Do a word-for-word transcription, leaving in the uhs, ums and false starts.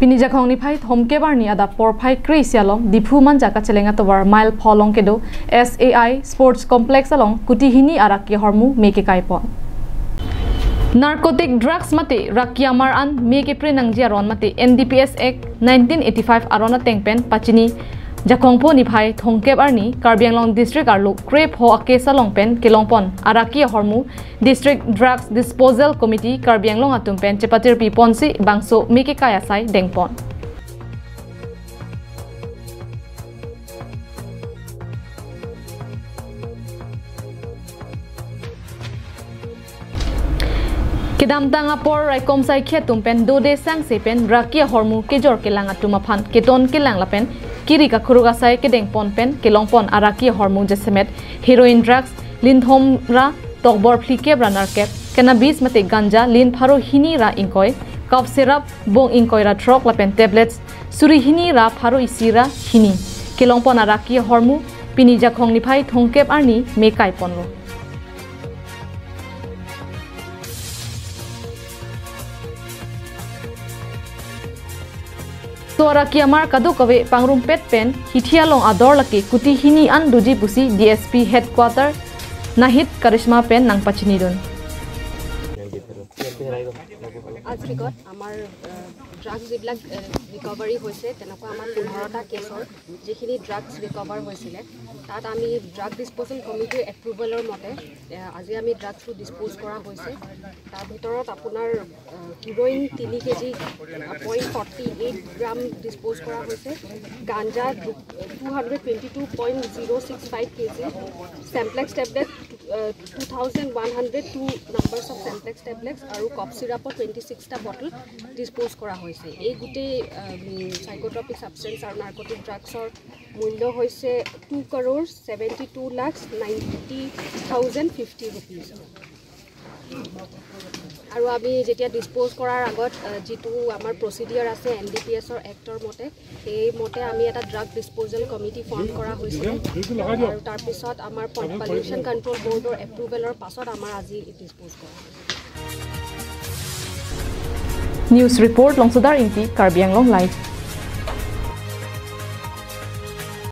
Pini Jakhong niphai thomkep arni adap porphai kre-isi alom Diphu Manja kacheleng atovar mile pho along kedo S A I Sports Complex along kuti hini araki ahormu me kekaipon. Narcotic drugs mate raki amar an me kepre nangji aron mate N D P S Act nineteen eighty-five aron ateng pen pachini Jakhong pho niphai thomkep arni Karbi Anglong District arlo kre pho a-case along pen kelongpon araki ahormu District Drugs Disposal Committee Karbi Anglong atum pen chepatirpi ponsi bangso me kekai asai dengpon. Kedamtang apor raikom saikhi atum pen dode sangse pen raki ahormu kejor kelang atum aphan keton kelang lapen kiri kakuruk asai kedengpon pen kelongpon araki ahormu jasemet heroin drugs linthom ra tokbor phlikep ra narkep, cannabis mate ganja lin pharo hini ra ingkoi, cough syrup bong ingkoi ra throk lapen tablets suri hini ra pharo isi ra hini. Kelongpon araki ahormu pini Jakhong niphai thomkep arni me kaiponlo. So araki amar kadokave pangrumpet pen hithi along ador lake kuti hini an doji pusi D S P headquarter Nahit Karishma pen nangpachinidun. আজিৰ দিনত আমাৰ ড্ৰাগছ যিবিলাক ৰিকভাৰী হৈছে, তেনেকুৱা আমাৰ পোন্ধৰটা কেছৰ যিখিনি ড্ৰাগছ ৰিকভাৰ হৈছিলে, তাত আমি ড্ৰাগ ডিছপ'জেল কমিটিৰ এপ্ৰুভেলৰ মতে এ, আজি আমি ড্ৰাগছটো ডিছপ'জ কৰা হৈছে। তাৰ ভিতৰত আপোনাৰ হিৰইন তিনি KG point forty eight gram dispose কৰা হৈছে, ganja two hundred twenty two point zero' six five KG, চেম্প্লেক্স tablet two thousand one hundred two numbers of চেম্প্লেক্স টেবলেটছ আৰু কফ চিৰাপৰ টুৱেণ্টি ছিক্সটা বটল ডিছপ'জ কৰা হৈছে। এই গোটেই চাইক'ট্ৰপিক ছাবষ্টেঞ্চ আৰু নাৰ্কটিক ড্ৰাগছৰ মূল্য হৈছে two crore seventy two lakh ninety thousand fifty rupees. আৰু আমি যেতিয়া ডিছপ'জ কৰাৰ আগত যিটো আমাৰ প্ৰচিডিয়াৰ আছে এন ডি পি এছৰ এক্টৰ মতে, সেইমতে আমি এটা ড্ৰাগ ডিছপ'জেল কমিটি ফৰ্ম কৰা হৈছিলে। আৰু তাৰপিছত আমাৰ পলিউশ্যন কণ্ট্ৰল বৰ্ডৰ এপ্ৰুভেলৰ পাছত আমাৰ আজি ডিছপ'জ কৰা হৈছে। News report, Longsodar Ingti, Karbi Anglong Live.